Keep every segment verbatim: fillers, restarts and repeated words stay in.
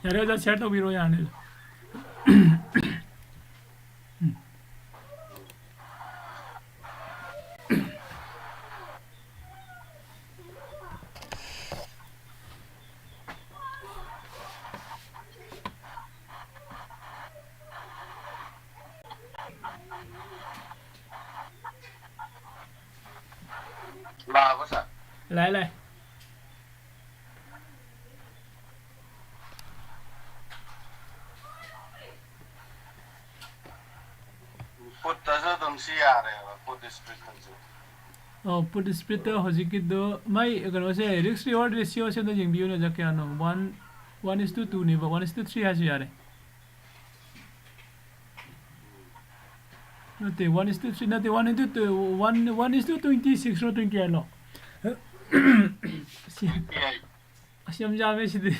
ꯌꯥꯔꯦ ꯑꯣꯖꯥ, ꯁꯤꯌꯥꯔ ꯇꯧꯕꯤꯔꯣ, ꯌꯥꯔꯅꯤ ꯑꯣꯖꯥ꯫ ꯎꯝ꯫ ꯂꯥꯛꯑꯕꯣ ꯁꯥꯔ? ꯂꯥꯛꯑꯦ, ꯂꯥꯛꯑꯦ꯫ ꯄꯨꯠꯇꯁꯨ ꯑꯗꯨꯝ ꯁꯤ ꯌꯥꯔꯦꯕ, ꯄꯨꯠ ꯁ꯭ꯄ꯭ꯂꯤꯠꯇꯁꯨ꯫ ꯑꯣ, ꯄꯨꯠ ꯁ꯭ꯄ꯭ꯂꯤꯠꯇ ꯍꯧꯖꯤꯛꯀꯤꯗꯣ ꯃꯥꯏ ꯀꯩꯅꯣꯁꯦ, ꯔꯤꯁꯛ ꯔꯤꯋꯥꯔꯗ ꯔꯦꯁꯤꯌꯣꯁꯦ ꯑꯝꯇ ꯌꯦꯡꯕꯤꯌꯨꯅꯦ ꯑꯣꯖꯥ, ꯀꯌꯥꯅꯣ? One, one is to two ꯅꯦꯕ, one is to three ꯍꯥꯏꯁꯨ ꯌꯥꯔꯦ꯫ ꯅꯠꯇꯦ, one is to three ꯅꯠꯇꯦ, one into two, one, one is to twenty six ꯔꯣ, twenty eight ꯂꯣ? ꯁꯤ, twenty eight꯫ ꯑꯁ, ꯌꯥꯝ ꯌꯥꯝꯃꯦ ꯁꯤꯗꯤ꯫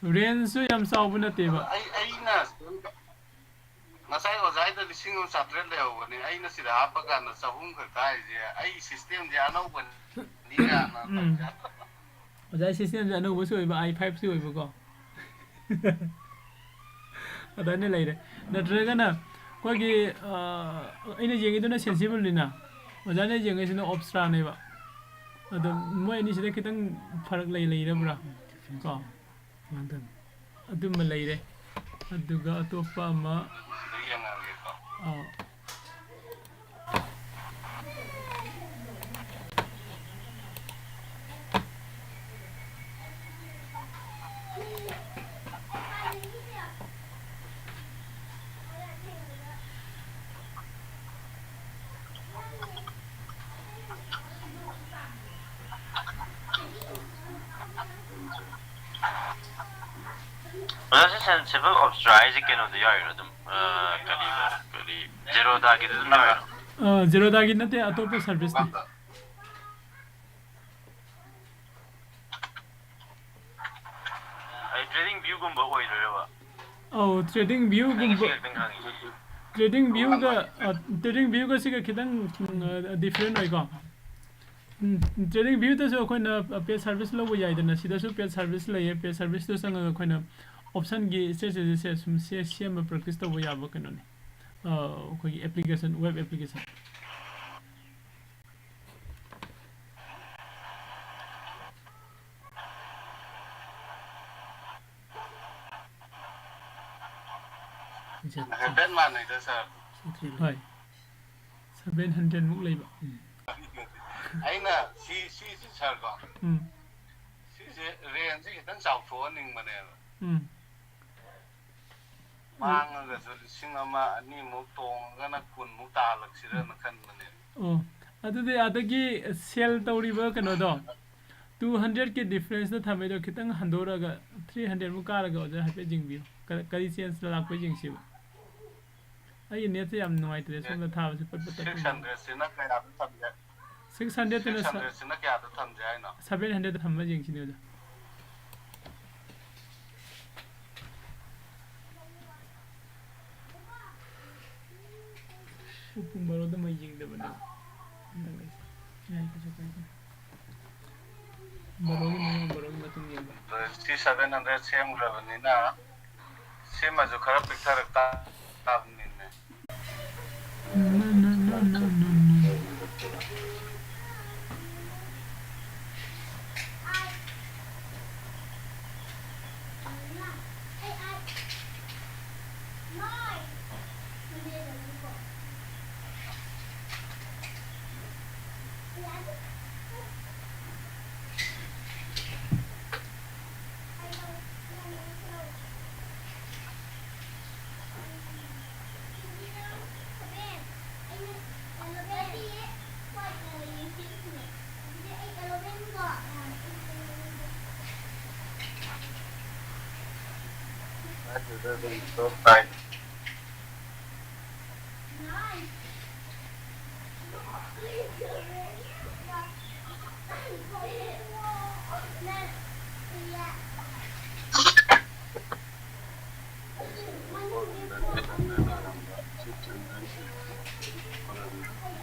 ꯔꯦꯟꯖꯁꯨ ꯌꯥꯝ ꯆꯥꯎꯕ ꯅꯠꯇꯦꯕ꯫ ꯑꯩ, ꯑꯩꯅ ꯉꯁꯥꯏ ꯑꯣꯖꯥ ꯍꯣꯏꯗ ꯂꯤꯁꯤꯡ ꯑꯃ ꯆꯥꯇ꯭ꯔꯦꯠ ꯂꯩꯍꯧꯕꯅꯦ, ꯑꯩꯅ ꯁꯤꯗ ꯍꯥꯞꯄ ꯀꯥꯟꯗ ꯆꯍꯨꯝ ꯈꯛ ꯀꯥꯏꯁꯦ꯫ ꯑꯩ ꯁꯤꯁꯇꯦꯝꯁꯦ ꯑꯅꯧꯕꯅꯤ ꯀꯥꯏꯅ ꯎꯝ꯫ ꯇꯧꯖꯥꯠꯂꯣ? ꯑꯣꯖꯥ, ꯁꯤꯁꯇꯦꯝꯁꯦ ꯑꯅꯧꯕꯁꯨ ꯑꯣꯏꯕ, i five ꯁꯨ ꯑꯣꯏꯕꯀꯣ꯫ ꯑꯗꯨꯃꯥꯏꯅ ꯂꯩꯔꯦ꯫ ꯅꯠꯇ꯭ꯔꯒꯅ ꯑꯩꯈꯣꯏꯒꯤ, ꯑ, ꯑꯩꯅ ꯌꯦꯡꯉꯤꯗꯨꯅ ꯁꯦꯟꯁꯤꯕꯜꯅꯤꯅ, ꯑꯣꯖꯥꯅ ꯌꯦꯡꯉꯤꯁꯤꯅ ꯑꯣꯞꯁꯇ꯭ꯔꯥꯅꯦꯕ꯫ ꯑꯗꯣ ꯃꯣꯏ ꯑꯅꯤꯁꯤꯗ ꯈꯤꯇꯪ ꯐꯔꯛ ꯂꯩ, ꯂꯩꯔꯕ꯭ꯔꯥ? ꯀꯣ? ꯑꯗꯨꯝꯕ ꯂꯩꯔꯦ꯫ ꯑꯗꯨꯒ ꯑꯇꯣꯞꯄ ꯑꯃ, ꯑ, ꯑꯣꯖꯥ, ꯁꯤ ꯁꯦꯟꯁꯤꯕꯜ ꯑꯣꯞꯁꯇ꯭ꯔꯥ ꯍꯥꯏꯁꯦ ꯀꯩꯅꯣꯗ ꯌꯥꯎꯔꯤꯔꯣ? ꯑꯗꯨꯝ, ꯑ, ꯀꯔꯤꯕ? ꯀꯔꯤ, ꯖꯦꯔꯣꯗꯥꯒꯤꯗ ꯑꯗꯨꯝ ꯌꯥꯎꯔꯤꯔꯣ? ꯑ, ꯖꯦꯔꯣꯗꯥꯒꯤ ꯅꯠꯇꯦ, ꯑꯇꯣꯞꯄ ꯁꯔꯚꯤꯁꯅꯤ꯫ ꯑꯩ ꯇ꯭ꯔꯦꯗꯤꯡ ꯚ꯭ꯌꯨꯒꯨꯝꯕ ꯑꯣꯏꯗꯣꯏꯔꯕ? ꯑꯧ, ꯇ꯭ꯔꯦꯗꯤꯡ ꯚ꯭ꯌꯨꯒꯨꯝꯕ꯫ ꯑꯩ ꯁꯤ ꯈꯛꯇꯪ ꯈꯪꯉꯤ꯫ ꯇ꯭ꯔꯦꯗꯤꯡ ꯚ꯭ꯌꯨꯒ, ꯑ, ꯇ꯭ꯔꯦꯗꯤꯡ ꯚ꯭ꯌꯨꯒ ꯁꯤꯒ ꯈꯤꯇꯪ, ꯎꯝ, ꯑ, ꯗꯤꯐ꯭ꯔꯦꯟ ꯑꯣꯏꯀꯣ꯫ ꯎꯝ, TradingView ꯗꯁꯨ ꯑꯩꯈꯣꯏꯅ paid service ꯂꯧꯕ ꯌꯥꯏꯗꯅ, ꯁꯤꯗꯁꯨ paid service ꯂꯩꯌꯦ꯫ Paid service ꯇꯨ ꯆꯪꯉꯒ ꯑꯩꯈꯣꯏꯅ option ꯒꯤ strategy ꯁꯦ ꯁꯨꯝ ꯁꯦ-, ꯁꯦꯝꯕ practice ꯇꯧꯕ ꯌꯥꯕ ꯀꯩꯅꯣꯅꯤ꯫ ꯑ, ꯑꯩꯈꯣꯏꯒꯤ application, web application꯫ ꯍꯥꯏꯐꯦꯠ ꯃꯥꯟꯅꯩꯗ, sir꯫ ꯍꯣꯏ꯫ Seven hundred ꯃꯨꯛ ꯂꯩꯕ꯫ ꯎꯝ꯫ ꯑꯩꯅ ꯁꯤ, ꯁꯤꯁꯦ, sir ꯀꯣ꯫ ꯎꯝ꯫ ꯁꯤꯁꯦ range ꯁꯦ ꯈꯤꯇꯪ ꯆꯥꯎꯊꯣꯛꯍꯟꯅꯤꯡꯕꯅꯦꯕ꯫ ꯎꯝ꯫ ꯃꯥꯡꯉꯒꯁꯨ ꯂꯤꯁꯤꯡ ꯑꯃ ꯑꯅꯤꯃꯨꯛ ꯇꯣꯡꯉꯒꯅ ꯀꯨꯟꯃꯨꯛ ꯇꯥꯍꯜꯂꯛꯁꯤꯔꯅ ꯈꯟꯕꯅꯦ꯫ ꯑꯣ, ꯑꯗꯨꯗꯤ ꯑꯗꯒꯤ sell ꯇꯧꯔꯤꯕ ꯀꯩꯅꯣꯗꯣ, two hundred ꯀꯤ difference ꯇ ꯊꯝꯃꯤꯗꯣ ꯈꯤꯇꯪ ꯍꯟꯗꯣꯔꯛꯑꯒ three hundred ꯃꯨꯛ ꯀꯥꯔꯒ ꯑꯣꯖꯥ ꯍꯥꯏꯐꯦꯠ ꯌꯦꯡꯕꯤꯌꯨ꯫ ꯀ-, ꯀꯔꯤ change ꯂꯥꯛꯄ ꯌꯦꯡꯁꯤꯕ꯫ ꯑꯩꯒꯤ net ꯁꯦ ꯌꯥꯝ ꯅꯨꯡꯉꯥꯏꯇ꯭ꯔꯦ, ꯁꯣꯝꯗ ꯊꯥꯕꯁꯦ ꯄꯠ ꯄꯠ ꯇꯠꯄ ꯁꯤꯛꯁ ꯍꯟꯗ꯭ꯔꯦꯠꯁꯤꯅ ꯀꯌꯥꯗ ꯊꯝꯒꯦ? Six hundred ꯇꯨꯅ ꯁꯤꯛꯁ ꯁ-, ꯍꯟꯗ꯭ꯔꯦꯠꯁꯤꯅ ꯀꯌꯥꯗ ꯊꯝꯁꯦ ꯍꯥꯏꯅꯣ? Seven hundred ꯊꯝꯃ ꯌꯦꯡꯁꯤꯅꯦ ꯑꯣꯖꯥ꯫ ꯄꯨꯡ ꯕꯥꯔꯣꯗ ꯃꯩ ꯌꯦꯡꯗꯕꯅꯦ ꯍꯟꯗꯛ ꯑꯩꯁꯦ꯫ ꯌꯥꯏ, ꯀꯩꯁꯨ ꯀꯥꯏꯗꯦ꯫ ꯕꯥꯔꯣꯒꯤ ꯃꯃꯥꯡ, ꯕꯥꯔꯣꯒꯤ ꯃꯇꯨꯡ ꯌꯦꯡꯕ꯫ ꯁꯤ seven hundred ꯁꯦꯝꯈ꯭ꯔꯕꯅꯤꯅ ꯁꯤꯃꯁꯨ ꯈꯔ ꯄꯤꯛꯊꯔꯛ ꯇꯥꯕꯅꯤꯅꯦ꯫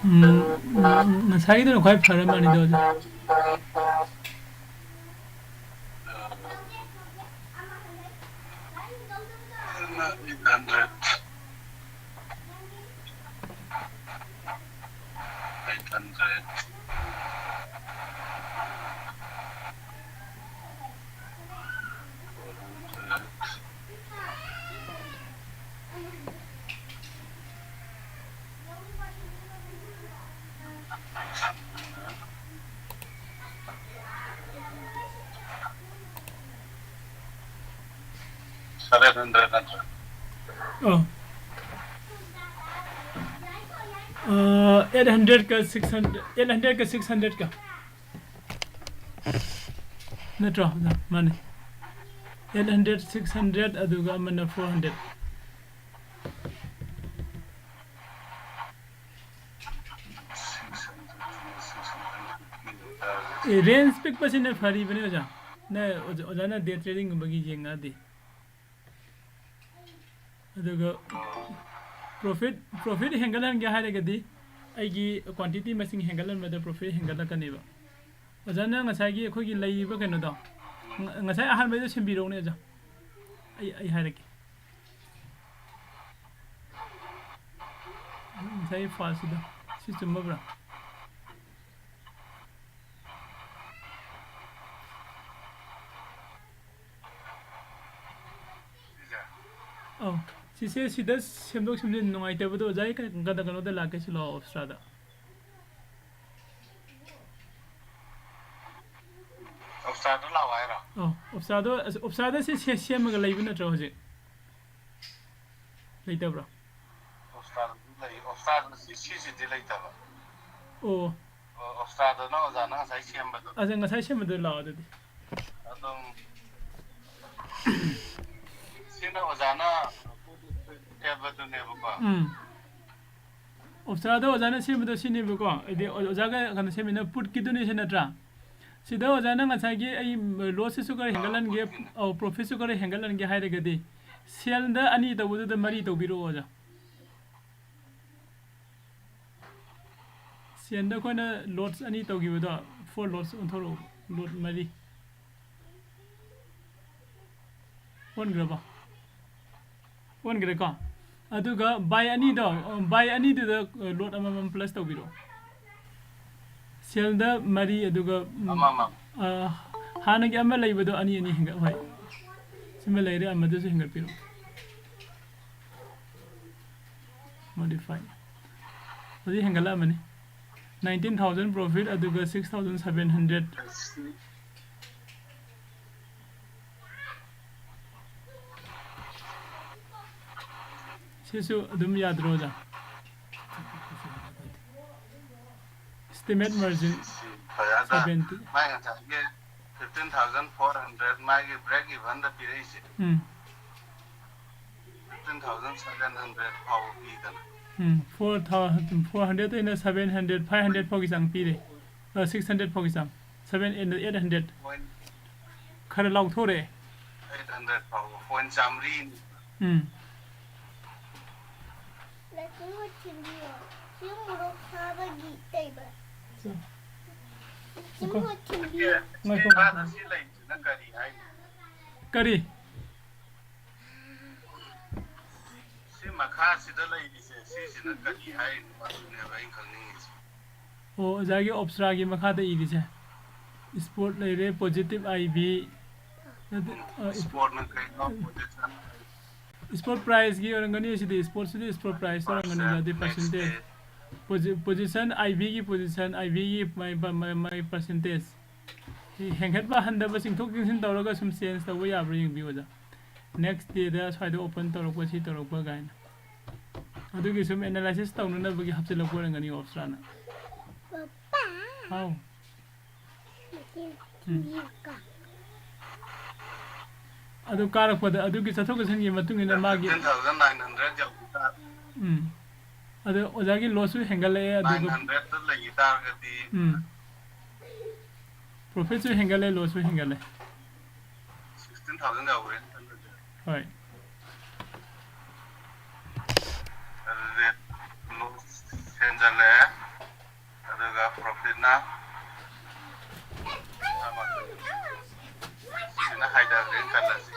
ꯎꯝ, ꯉꯁꯥꯏꯒꯤꯗꯨꯅ ꯈ꯭ꯋꯥꯏ ꯐꯔ ꯃꯥꯜꯂꯤꯗ, ꯑꯣꯖꯥ꯫ Eight hundred. Seven hundred ꯅꯠꯇ꯭ꯔꯥ? ꯑꯣ꯫ ꯑ, eight hundred ꯀ six hundred, eight hundred ꯀ six hundred ꯀ꯫ ꯅꯠꯇ꯭ꯔꯣ? ꯑꯣꯖꯥ, ꯃꯥꯅꯤ꯫ Eight hundred, six hundred, ꯑꯗꯨꯒ ꯑꯃꯅ four hundred꯫ ꯑꯦ, range ꯄꯤꯛꯄꯁꯤꯅ ꯐꯔꯤꯕꯅꯦ, ꯑꯣꯖꯥ꯫ ꯅ, ꯑꯣꯖꯥ, ꯑꯣꯖꯥꯅ day trading ꯒꯨꯝꯕꯒꯤ ꯌꯦꯡꯉꯛꯑꯗꯤ꯫ ꯑꯗꯨꯒ profit, profit ꯍꯦꯟꯒꯠꯍꯟꯒꯦ ꯍꯥꯏꯔꯒꯗꯤ ꯑꯩꯒꯤ quantity ꯃꯁꯤꯡ ꯍꯦꯟꯒꯠꯍꯟꯕꯗ profit ꯍꯦꯟꯒꯠꯂꯛꯀꯅꯦꯕ꯫ ꯑꯣꯖꯥꯅ ꯉꯁꯥꯏꯒꯤ ꯑꯩꯈꯣꯏꯒꯤ ꯂꯩꯔꯤꯕ ꯀꯩꯅꯣꯗꯣ, ꯉ-, ꯉꯁꯥꯏ ꯑꯍꯥꯟꯕꯩꯗꯣ ꯁꯦꯝꯕꯤꯔꯛꯎꯅꯦ, ꯑꯣꯖꯥ꯫ ꯑꯩ, ꯑꯩ ꯍꯥꯏꯔꯛꯀꯦ꯫ ꯉꯁꯥꯏꯒꯤ first ꯁꯤꯗ꯫ ꯁꯤ ꯆꯨꯝꯃꯕ꯭ꯔꯥ? ꯑꯧ, ꯁꯤꯁꯦ ꯁꯤꯗ ꯁꯦꯝꯗꯣꯛ ꯁꯦꯝꯖꯤꯟ ꯅꯨꯡꯉꯥꯏꯇꯕꯗꯣ ꯑꯣꯖꯥ, ꯑꯩ ꯀ-, ꯀꯗ-, ꯀꯩꯅꯣꯗ ꯂꯥꯛꯀꯦ, ꯁꯤ ꯂꯥꯛꯑꯣ, ꯑꯞꯁꯇ꯭ꯔꯥꯗ꯫ ꯑꯞꯁꯇ꯭ꯔꯥꯗ ꯂꯥꯛꯑꯣ ꯍꯥꯏꯔꯣ? ꯑꯧ, ꯑꯞꯁꯇ꯭ꯔꯥꯗꯣ, ꯑꯁ, ꯑꯞꯁꯇ꯭ꯔꯥꯗ ꯁꯤ ꯁꯦ-, ꯁꯦꯝꯃꯒ ꯂꯩꯕ ꯅꯠꯇ꯭ꯔꯣ ꯍꯧꯖꯤꯛ? ꯂꯩꯇꯕ꯭ꯔꯣ? ꯑꯞꯁꯇ꯭ꯔꯥꯗ ꯂꯩ, ꯑꯞꯁꯇ꯭ꯔꯥꯗ ꯁꯤ, ꯁꯤꯁꯤꯗꯤ ꯂꯩꯇꯕ꯫ ꯑꯣ꯫ ꯑꯣ, ꯑꯞꯁꯇ꯭ꯔꯥꯗꯣ ꯅꯪ ꯑꯣꯖꯥꯅ ꯉꯁꯥꯏ ꯁꯦꯝꯕꯗꯣ꯫ ꯑꯗ ꯉꯁꯥꯏ ꯁꯦꯝꯕꯗꯣ ꯂꯥꯛꯑꯣ ꯑꯗꯨꯗꯤ꯫ ꯑꯗꯨꯝ ꯁꯤꯅ ꯑꯣꯖꯥꯅ ꯁꯦꯝꯕꯗꯨꯅꯦꯕꯀꯣ꯫ ꯎꯝ꯫ ꯑꯞꯁꯇ꯭ꯔꯥꯗꯣ ꯑꯣꯖꯥꯅ ꯁꯦꯝꯕꯗꯣ ꯁꯤꯅꯦꯕꯀꯣ꯫ ꯍꯥꯏꯗꯤ ꯑꯣ-, ꯑꯣꯖꯥꯒ ꯀꯩꯅꯣ ꯁꯦꯝꯃꯤꯅ put ꯀꯤꯗꯨꯅꯤ ꯁꯤ ꯅꯠꯇ꯭ꯔꯥ? ꯁꯤꯗ ꯑꯣꯖꯥꯅ ꯉꯁꯥꯏꯒꯤ ꯑꯩ loss ꯁꯨ ꯈꯔ ꯍꯦꯟꯒꯠꯍꯟꯒꯦ, ꯑꯧ, profit ꯁꯨ ꯈꯔ ꯍꯦꯟꯒꯠꯍꯟꯒꯦ ꯍꯥꯏꯔꯒꯗꯤ sell ꯗ ꯑꯅꯤ ꯇꯧꯕꯗꯨꯗ ꯃꯔꯤ ꯇꯧꯕꯤꯔꯛꯑꯣ ꯑꯣꯖꯥ꯫ ꯁꯦꯟꯗ ꯑꯩꯈꯣꯏꯅ ꯂꯣꯠꯁ ꯑꯅꯤ ꯇꯧꯈꯤꯕꯗꯣ, ꯐꯣꯔ ꯂꯣꯠꯁ ꯑꯣꯟꯊꯣꯔꯛꯑꯣ, ꯂꯣꯠ ꯃꯔꯤ꯫ ꯑꯣꯟꯈ꯭ꯔꯕꯣ? ꯑꯣꯟꯈ꯭ꯔꯦꯀꯣ? ꯑꯗꯨꯒ ꯕꯥꯏ ꯑꯅꯤꯗꯣ, ꯕꯥꯏ ꯑꯅꯤꯗꯨꯗ ꯂꯣꯠ ꯑꯃꯃꯝ ꯄ꯭ꯂꯁ ꯇꯧꯕꯤꯔꯛꯑꯣ꯫ ꯁꯦꯜꯗ ꯃꯔꯤ, ꯑꯗꯨꯒ, ꯎꯝ, ꯑꯃꯃꯝ꯫ ꯑ, ꯍꯥꯟꯅꯒꯤ ꯑꯃ ꯂꯩꯕꯗꯣ ꯑꯅꯤ ꯑꯅꯤ ꯍꯦꯟꯒꯠ-, ꯍꯣꯏ꯫ ꯁꯤꯃ ꯂꯩꯔꯦ, ꯑꯃꯗꯨꯁꯨ ꯍꯦꯟꯒꯠꯄꯤꯔꯣ꯫ ꯃꯣꯗꯤꯐꯥꯏ꯫ ꯍꯧꯖꯤꯛ ꯍꯦꯟꯒꯠꯂꯛꯑꯃꯅꯤ꯫ Nineteen thousand profit, ꯑꯗꯨꯒ six thousand seven hundred꯫ ꯁꯤꯁꯨ ꯑꯗꯨꯝ ꯌꯥꯗ꯭ꯔꯣ, ꯑꯣꯖꯥ? Estimate margin ꯁꯤ ꯐꯔꯦ꯫ ꯑꯗ seventy꯫ ꯃꯥꯏ ꯉꯁꯥꯏꯒꯤ fifteen thousand four hundred ꯃꯥꯒꯤ break evenꯗ ꯄꯤꯔꯛꯏꯁꯦ꯫ ꯎꯝ꯫ Fifteen thousand seven hundred ꯐꯥꯎꯕ ꯄꯤꯗꯅ꯫ ꯎꯝ, four thousand, four hundred ꯑꯩꯅ seven hundred, five hundred ꯐꯥꯎꯒꯤ ꯆꯥꯡ ꯄꯤꯔꯦ꯫ ꯑ, six hundred ꯐꯥꯎꯒꯤ ꯆꯥꯡ꯫ Seven, eight hundred꯫ Point ꯈꯔ ꯂꯥꯎꯊꯣꯔꯛꯑꯦ꯫ Eight hundred ꯐꯥꯎꯕ꯫ Point ꯆꯥꯝꯃꯔꯤꯅꯤ꯫ ꯎꯝ꯫ ꯂꯥꯏꯁꯪ ꯍꯣꯏ ꯊꯤꯟꯕꯤꯌꯣ꯫ ꯁꯤ ꯃꯣꯔꯣꯛ ꯁꯥꯕꯒꯤ ꯇꯩꯕ꯫ ꯁꯤ ꯉꯥꯏꯈꯣ꯫ ꯃꯣꯔꯣꯛ ꯊꯤꯟꯕꯤꯌꯣ꯫ ꯉꯥꯏꯈꯣ, ꯉꯥꯏꯈꯣ꯫ ꯁꯤ ꯂꯩꯁꯤꯅ ꯀꯔꯤ ꯍꯥꯏꯅꯣ? ꯀꯔꯤ? ꯁꯤ ꯃꯈꯥꯁꯤꯗ ꯂꯩꯔꯤꯁꯦ, ꯁꯤꯁꯤꯅ ꯀꯔꯤ ꯍꯥꯏꯔꯤꯅꯣ? ꯑꯗꯨꯅꯦꯕ ꯑꯩꯅ ꯈꯪꯅꯤꯡꯉꯤꯁꯦ꯫ ꯑꯣ, ꯑꯣꯖꯥꯒꯤ ꯑꯣꯞꯁ꯭ꯔꯥꯒꯤ ꯃꯈꯥꯗ ꯏꯔꯤꯁꯦ꯫ Spot ꯂꯩꯔꯦ, positive I B꯫ ꯅꯠꯇꯦ, ꯎꯝ, ꯑ, spotꯅ ꯀꯩꯅꯣ? Position꯫ Spot priceꯀꯤ ꯑꯣꯏꯔꯝꯒꯅꯤ ꯁꯤꯗꯤ, spotꯁꯤꯗꯤ spot price ꯑꯣꯏꯔꯝꯒꯅꯤ, percent, ꯑꯗꯨꯗꯤ next percentage꯫ Posi-, position, I Bꯒꯤ position, I Bꯒꯤ my, my, my percentage꯫ ꯁꯤ ꯍꯦꯟꯒꯠꯄ ꯍꯟꯊꯕ ꯆꯤꯡꯊꯣꯛ ꯆꯤꯡꯁꯤꯟ ꯇꯧꯔꯒ ꯁꯨꯝ change ꯇꯧꯕ ꯌꯥꯕ꯭ꯔꯥ ꯌꯦꯡꯕꯤꯌꯨ, ꯑꯣꯖꯥ꯫ Next dayꯗ ꯁ꯭ꯋꯥꯏꯗ open ꯇꯧꯔꯛꯄ, ꯁꯤ ꯇꯧꯔꯛꯄ ꯀꯥꯏꯅ꯫ ꯑꯗꯨꯒꯤ ꯁꯨꯝ analysis ꯇꯧꯅꯅꯕꯒꯤ ꯍꯥꯞꯆꯤꯜꯂꯛꯄ ꯑꯣꯏꯔꯝꯒꯅꯤ ꯑꯣꯞꯁ꯭ꯔꯥꯅ꯫ ꯄꯄꯥ꯫ ꯍꯥꯎ꯫ ꯎꯝ꯫ ꯑꯗꯨ ꯀꯥꯔꯛꯄꯗ ꯑꯗꯨꯒꯤ ꯆꯠꯊꯣꯛ ꯆꯠꯁꯤꯟꯒꯤ ꯃꯇꯨꯡ ꯏꯟꯅ ꯃꯥꯒꯤ fifteen thousand nine hundred ꯌꯧꯈꯤ ꯇꯥꯔꯗꯤ꯫ ꯎꯝ꯫ ꯑꯗꯨ ꯑꯣꯖꯥꯒꯤ lossꯁꯨ ꯍꯦꯟꯒꯠꯂꯛꯑꯦ, ꯑꯗꯨꯒ nine hundredꯇ ꯂꯩꯈꯤ ꯇꯥꯔꯒꯗꯤ ꯎꯝ꯫ Profitꯁꯨ ꯍꯦꯟꯒꯠꯂꯦ, lossꯁꯨ ꯍꯦꯟꯒꯠꯂꯦ꯫ Sixteen thousand ꯌꯧꯈ꯭ꯔꯦ꯫ ꯍꯣꯏ꯫ ꯑꯗꯨꯗꯤ loss ꯍꯦꯟꯖꯜꯂꯛꯑꯦ꯫ ꯁꯤꯁꯤꯅ ꯍꯥꯏꯊꯈ꯭ꯔꯦꯅ ꯈꯜꯂꯁꯤ꯫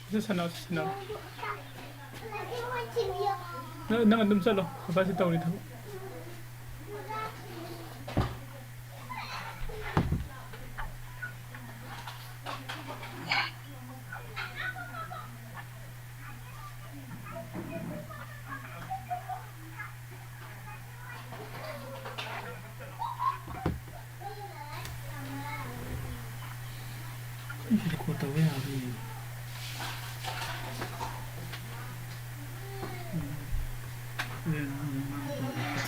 ꯑꯗꯨ ꯁꯥꯟꯅꯧ, ꯁꯥꯟꯅꯧ꯫ ꯅꯪ, ꯅꯪ ꯑꯗꯨꯝ ꯆꯠꯂꯣ, ꯀꯀꯥꯁꯤ ꯇꯧꯔꯤ ꯊꯕꯛ꯫ ꯑꯩꯁꯤꯗꯤ ꯀꯣꯜ ꯇꯧꯕ ꯌꯥꯕ꯭ꯔꯥ ꯌꯦꯡꯒꯦ꯫ ꯎꯝ꯫ ꯍꯣꯔꯦꯟ ꯑꯃꯨꯛ ꯃꯥꯅ ꯇꯧꯔꯛꯄꯗꯣ꯫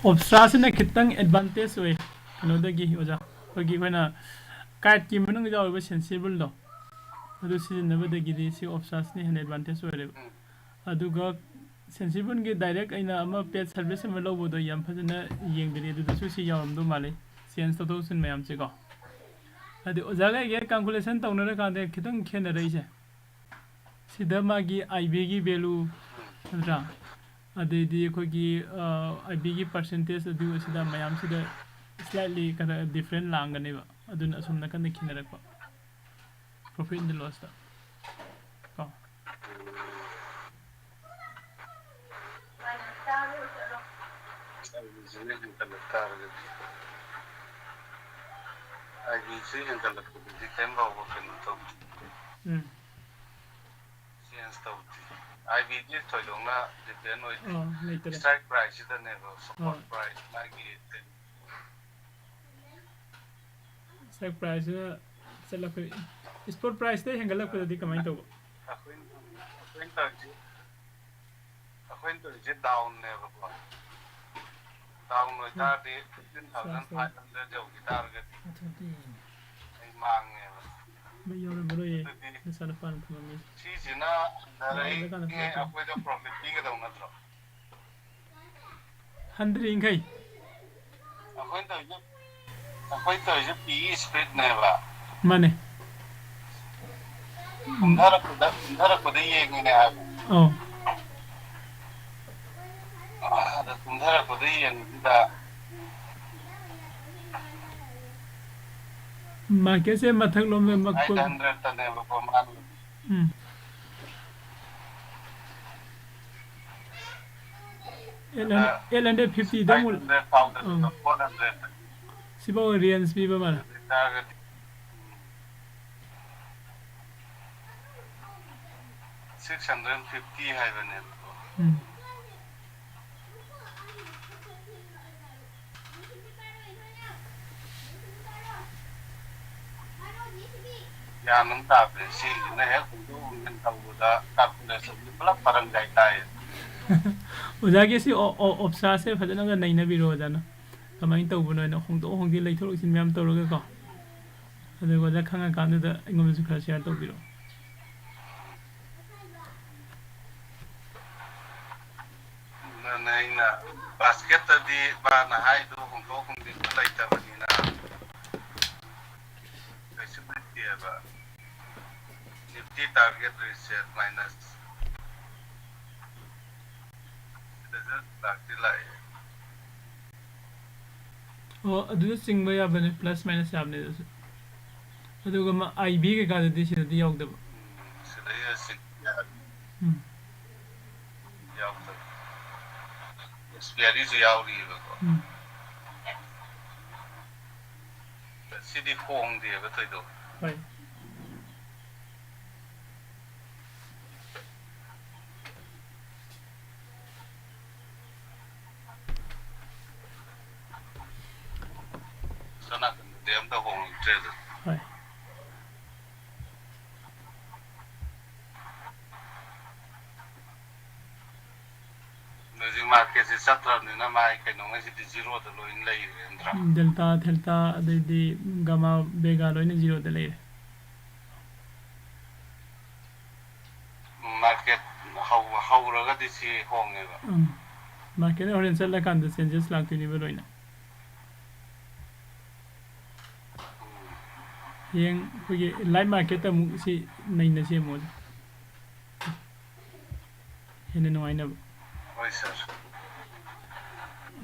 ꯑꯣꯞꯁꯇ꯭ꯔꯥꯁꯤꯅ ꯈꯤꯇꯪ ꯑꯦꯗꯚꯥꯟꯇꯦꯖ ꯑꯣꯏ ꯀꯩꯅꯣꯗꯒꯤ, ꯑꯣꯖꯥ꯫ ꯑꯩꯈꯣꯏꯒꯤ, ꯑꯩꯈꯣꯏꯅ ꯀꯥꯏꯠꯀꯤ ꯃꯅꯨꯡꯗ ꯌꯥꯎꯔꯤꯕ ꯁꯦꯟꯁꯤꯕꯜꯗꯣ, ꯑꯗꯨ ꯁꯤꯖꯤꯟꯅꯕꯗꯒꯤꯗꯤ ꯁꯤ ꯑꯣꯞꯁꯇ꯭ꯔꯥꯁꯤꯅ ꯍꯦꯟꯅ ꯑꯦꯗꯚꯥꯟꯇꯦꯖ ꯑꯣꯏꯔꯦꯕ꯫ ꯎꯝ꯫ ꯑꯗꯨꯒ ꯁꯦꯟꯁꯤꯕꯜꯒꯤ ꯗꯥꯏꯔꯦꯛ ꯑꯩꯅ ꯑꯃ ꯄꯦꯠ ꯁꯥꯔꯚꯤꯁ ꯑꯃ ꯂꯧꯕꯗꯣ ꯌꯥꯝ ꯐꯖꯅ ꯌꯦꯡꯗ꯭ꯔꯤ, ꯑꯗꯨꯗꯁꯨ ꯁꯤ ꯌꯥꯎꯔꯝꯗꯧ ꯃꯥꯜꯂꯤ, ꯆꯦꯟꯖ ꯇꯧꯊꯣꯛ ꯇꯧꯁꯤꯟ ꯃꯌꯥꯝꯁꯦꯀꯣ꯫ ꯍꯥꯏꯗꯤ ꯑꯣꯖꯥꯒ ꯑꯩꯒ ꯀꯥꯜꯀꯨꯂꯦꯁꯟ ꯇꯧꯅꯔꯀꯥꯟꯗ ꯈꯤꯇꯪ ꯈꯦꯠꯅꯔꯛꯏꯁꯦ꯫ ꯁꯤꯗ ꯃꯥꯒꯤ ꯑꯥꯏ ꯕꯤꯒꯤ ꯚꯦꯂꯨ, ꯅꯠꯇ꯭ꯔꯥ? ꯑꯗꯩꯗꯤ ꯑꯩꯈꯣꯏꯒꯤ, ꯑ, ꯑꯥꯏ ꯕꯤꯒꯤ ꯄꯥꯔꯁꯦꯟꯇꯦꯖ ꯑꯗꯨ ꯑꯁꯤꯗ ꯃꯌꯥꯝꯁꯤꯗ ꯁ꯭ꯂꯥꯏꯠꯂꯤ ꯈꯔ ꯗꯤꯐ꯭ꯔꯦꯟ ꯂꯥꯡꯒꯅꯦꯕ꯫ ꯑꯗꯨꯅ ꯑꯁꯣꯝ ꯅꯥꯀꯟꯗ ꯈꯦꯠꯅꯔꯛꯄ꯫ Profit and lossꯇ꯫ ꯀꯣ꯫ ꯑꯥꯏ ꯕꯤꯁꯤꯅ ꯍꯦꯟꯒꯠꯂꯛ ꯇꯥꯔꯒꯗꯤ, ꯑꯥꯏ ꯕꯤꯁꯤ ꯍꯦꯟꯒꯠꯂꯛꯄꯗꯗꯤ ꯀꯔꯤꯝ ꯐꯥꯎꯕ ꯀꯩꯅꯣ ꯇꯧꯗꯦ꯫ ꯎꯝ꯫ ꯆꯦꯟꯖ ꯇꯧꯗꯦ꯫ ꯑꯥꯏ ꯕꯤꯗꯤ ꯊꯣꯏꯗꯣꯛꯅ ꯗꯤꯐ꯭ꯔꯦꯟ ꯑꯣꯏꯗꯦ꯫ ꯑꯥ, ꯂꯩꯇꯔꯦ꯫ ꯁ꯭ꯇ꯭ꯔꯥꯏꯛ ꯄ꯭ꯔꯥꯏꯁꯁꯤꯗꯅꯦꯕ ꯁꯄꯣꯔꯠ ꯍꯣꯏ꯫ ꯄ꯭ꯔꯥꯏꯁ ꯃꯥꯒꯤ ꯀꯩꯅꯣ꯫ ꯁ꯭ꯇ꯭ꯔꯥꯏꯛ ꯄ꯭ꯔꯥꯏꯁꯁꯤꯅ ꯆꯠꯂꯛꯄ, ꯁ꯭ꯄꯣꯔꯠ ꯄ꯭ꯔꯥꯏꯁꯇꯩ ꯍꯦꯟꯒꯠꯂꯛꯄꯗꯗꯤ ꯀꯃꯥꯏꯅ ꯇꯧꯕ? ꯑꯩꯈꯣꯏꯅ ꯑꯩꯈꯣꯏꯅ ꯇꯧꯔꯤꯁꯦ ꯑꯩꯈꯣꯏꯅ ꯇꯧꯔꯤꯁꯦ ꯗꯥꯎꯟꯅꯦꯕꯀꯣ꯫ ꯗꯥꯎꯟ ꯑꯣꯏꯇꯥꯔꯗꯤ ꯐꯤꯐꯇꯤꯟ ꯊꯥꯎꯖꯟ ꯐꯥꯏꯚ ꯍꯟꯗ꯭ꯔꯦꯗ ꯌꯧꯈꯤ ꯇꯥꯔꯒꯗꯤ ꯑꯗꯨꯗꯤ ꯑꯩ ꯃꯥꯡꯉꯦꯕ꯫ ꯃꯩ ꯌꯥꯎꯔꯝꯃꯔꯣꯏꯌꯦ꯫ ꯑꯗꯨꯗꯤ ꯅꯆꯥꯅꯨꯄꯥꯅ ꯊꯝꯃꯝꯃꯤ꯫ ꯁꯤꯁꯤꯅ ꯌꯥꯎꯔꯀꯥꯟꯗ ꯍꯟꯊꯔꯛꯏ ꯐꯣꯟ ꯇꯧ꯫ ꯑꯩꯈꯣꯏꯗ ꯄ꯭ꯔꯣꯐꯤꯠ ꯄꯤꯒꯗꯧ ꯅꯠꯇ꯭ꯔꯣ? ꯍꯟꯗ꯭ꯔꯤ ꯌꯥꯡꯈꯩ꯫ ꯑꯩꯈꯣꯏꯅ ꯇꯧꯔꯤꯁꯦ ꯑꯩꯈꯣꯏꯅ ꯇꯧꯔꯤꯁꯦ ꯄꯤꯒꯤ ꯏꯁꯄ꯭ꯔꯤꯠꯅꯦꯕ꯫ ꯃꯥꯅꯦ꯫ ꯀꯨꯝꯊꯔꯛꯄꯗ ꯀꯨꯝꯊꯔꯛꯄꯗ ꯌꯦꯡꯉꯤꯅꯦ ꯍꯥꯏꯕ꯫ ꯑꯧ꯫ ꯑꯗ ꯀꯨꯝꯊꯔꯛꯄꯗ ꯌꯦꯡꯕꯗꯨꯗ ꯃꯥꯔꯀꯦꯠꯁꯦ ꯃꯊꯛ ꯂꯣꯝꯗ ꯃꯛ-, ꯑꯩꯠ ꯍꯟꯗ꯭ꯔꯦꯗꯇꯅꯦꯕꯀꯣ ꯃꯥꯅ꯫ Um. Eight hundred, eight hundred ꯐꯤꯐꯇꯤꯗ ꯑꯃꯨꯛ, ꯐꯥꯏꯚ ꯍꯟꯗ꯭ꯔꯦꯗ ꯐꯥꯎꯗ ꯑꯪ꯫ Four hundred. ꯁꯤꯐꯥꯎ ꯔꯦꯟꯖ ꯄꯤꯕ ꯃꯥꯜꯂꯦ꯫ ꯑꯗꯨ ꯑꯣꯏꯇꯥꯔꯒꯗꯤ, ꯎꯝ꯫ ꯁꯤꯛꯁ ꯍꯟꯗ꯭ꯔꯦꯗ ꯐꯤꯐꯇꯤ ꯍꯥꯏꯕꯅꯦꯕꯀꯣ꯫ ꯎꯝ꯫ ꯒ꯭ꯌꯥꯟ ꯑꯃ ꯇꯥꯗ꯭ꯔꯦ꯫ ꯁꯤꯁꯤꯅ ꯍꯦꯛ ꯍꯣꯡꯗꯣꯛ ꯍꯣꯡꯖꯤꯟ ꯇꯧꯕꯗ ꯀꯥꯜꯀꯨꯂꯦꯁꯟꯁꯦ ꯄꯨꯂꯞ ꯃꯔꯪ ꯀꯥꯏ ꯇꯥꯏꯌꯦ꯫ ꯑꯣꯖꯥꯒꯤ ꯁꯤ ꯑꯣ-, ꯑꯣ-, ꯑꯣꯞꯁꯥꯁꯦ ꯐꯖꯅꯒ ꯅꯩꯅꯕꯤꯔꯣ ꯑꯣꯖꯥꯅ꯫ ꯀꯃꯥꯏꯅ ꯇꯧꯕꯅꯣ ꯍꯥꯏꯅ ꯍꯣꯡꯗꯣꯛ ꯍꯣꯡꯖꯤꯟ ꯂꯩꯊꯣꯛ ꯂꯩꯁꯤꯟ ꯃꯌꯥꯝ ꯇꯧꯔꯒꯀꯣ꯫ ꯑꯗꯨꯒ ꯑꯣꯖꯥ ꯈꯪꯉꯀꯥꯟꯗꯨꯗ ꯑꯩꯉꯣꯟꯗꯁꯨ ꯈꯔ ꯁꯤꯌꯔ ꯇꯧꯕꯤꯔꯛꯑꯣ꯫ ꯑꯗꯨꯅ ꯑꯩꯅ ꯕꯥꯁꯀꯦꯠꯇꯗꯤ ꯃꯥꯅ ꯍꯥꯏꯗꯣ ꯍꯣꯡꯗꯣꯛ ꯍꯣꯡꯖꯤꯟꯗꯣ ꯂꯩꯇꯕꯅꯤꯅ ꯀꯩꯁꯨ ꯂꯩꯇꯦꯕ꯫ ꯅꯤꯐꯇꯤ ꯇꯥꯔꯒꯦꯠ ꯔꯤꯁꯦꯠ ꯃꯥꯏꯅꯁ ꯁꯤꯗꯁꯨ ꯂꯥꯛꯇꯤ ꯂꯥꯛꯑꯦ꯫ ꯑꯣ, ꯑꯗꯨꯗ ꯆꯤꯡꯕ ꯌꯥꯕꯅꯦ, ꯄ꯭ꯂꯁ ꯃꯥꯏꯅꯁ ꯌꯥꯕꯅꯦ ꯑꯗꯨꯁꯨ꯫ ꯑꯗꯨꯒ ꯃꯥ ꯑꯥꯏ ꯕꯤ ꯀꯩꯀꯥꯗꯨꯗꯤ ꯁꯤꯗꯗꯤ ꯌꯥꯎꯗꯕ꯫ ꯎꯝ, ꯁꯤꯗꯩꯗ ꯆꯤꯡ ꯌꯥꯕꯅꯦ꯫ ꯎꯝ꯫ ꯌꯥꯎꯗꯕ꯫ ꯑꯦꯛꯁꯄꯤꯌꯥꯔꯤꯁꯨ ꯌꯥꯎꯔꯤꯑꯕꯀꯣ꯫ ꯎꯝ꯫ ꯁꯤꯗꯤ ꯍꯣꯡꯗꯦꯕ ꯊꯣꯏꯗꯣꯛ꯫ ꯍꯣꯏ꯫ ꯁꯣꯝ ꯅꯥꯀꯟꯗꯗꯤ ꯑꯝꯇ ꯍꯣꯡꯉꯛꯇ꯭ꯔꯦ ꯑꯗꯨ꯫ ꯍꯣꯏ꯫ ꯃꯥꯔꯀꯦꯠꯁꯦ ꯆꯠꯇ꯭ꯔꯕꯅꯤꯅ ꯃꯥꯒꯤ ꯀꯩꯅꯣꯉꯩꯁꯤꯗꯤ ꯖꯤꯔꯣꯗ ꯂꯣꯏꯅ ꯂꯩꯔꯦ ꯅꯠꯇ꯭ꯔꯥ? ꯗꯦꯜꯇꯥ, ꯊꯦꯜꯇꯥ, ꯑꯗꯩꯗꯤ ꯒꯥꯃꯥ, ꯕꯦꯒꯥ ꯂꯣꯏꯅ ꯖꯤꯔꯣꯗ ꯂꯩꯔꯦ꯫ ꯃꯥꯔꯀꯦꯠ ꯍꯧꯔꯒꯗꯤ ꯁꯤ ꯍꯣꯡꯉꯦꯕ꯫ ꯎꯝ꯫ ꯃꯥꯔꯀꯦꯠꯅ ꯍꯣꯔꯦꯟ ꯆꯠꯂꯀꯥꯟꯗ ꯆꯦꯟꯖꯦꯁ ꯂꯥꯛꯇꯣꯏꯅꯦꯕ ꯂꯣꯏꯅ꯫ ꯍꯌꯦꯡ ꯑꯩꯈꯣꯏꯒꯤ ꯂꯥꯏꯐ ꯃꯥꯔꯀꯦꯠꯇ ꯑꯃꯨꯛ ꯁꯤ ꯅꯩꯅꯁꯤ ꯑꯃꯨꯛ꯫ ꯍꯦꯟꯅ ꯅꯨꯡꯉꯥꯏꯅꯕ꯫ ꯍꯣꯏ ꯁꯥꯔ꯫